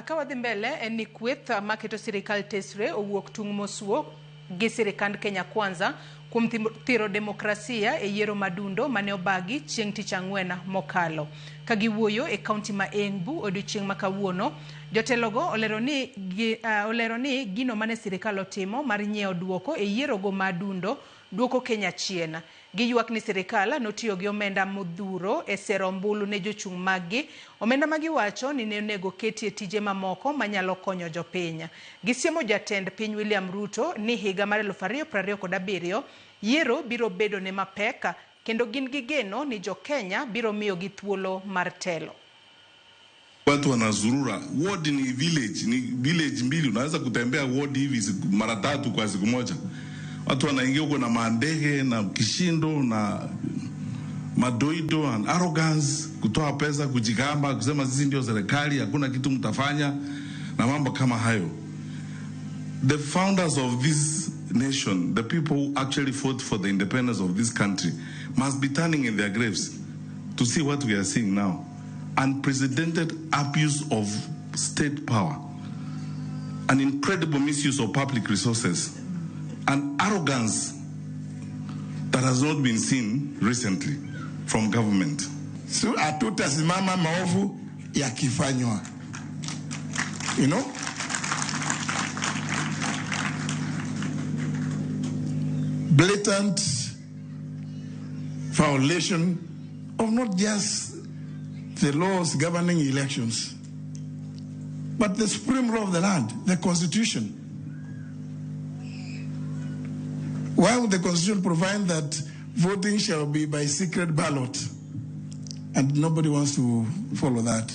Ka wadhi mbele en ni kweth maketo sirikal tesre owuok tung' mosuo gi sirikand Kenya Kwanza kuom thiro demokrasia e yiero madundo mane obagi chieng' tich ang'wen mokalo. Ka giwuoyo e kaunti ma Embu odiochieng' ma kawuono, jotelogo olero ni gino mane sirikal otimo mar nyiewo duoko e yierogo madundo duoko Kenya chien. Giywak ni sirikal notiyo gi omenda modhuro e sero ombulu ne jochung' maggi, omenda ma giwacho ni ne onego ketie tije mamoko manyalo konyo jopiny. Gisiemo jatend piny William Ruto ni higa mar 2027 yiero biro bedo ne mapek kendo gin gi geno ni jo Kenya biro miyogi thuolo mar telo. Watu wanazurura ward ni village, ni village mbili, unaweza kutembea ward hivi mara tatu kwa siku moja. Watu wanaingia huko na mandege na kishindo na madoido and arrogance, kutoa pesa, kujigamba, kusema sisi ndio serikali, hakuna kitu mtafanya na mambo kama hayo. The founders of this nation, the people who actually fought for the independence of this country, must be turning in their graves to see what we are seeing now. Unprecedented abuse of state power, an incredible misuse of public resources, and arrogance that has not been seen recently from government. So hatutasimama maovu yakifanywa. You know? Blatant violation of not just the laws governing elections, but the supreme law of the land, the Constitution. Why would the Constitution provide that voting shall be by secret ballot? And nobody wants to follow that.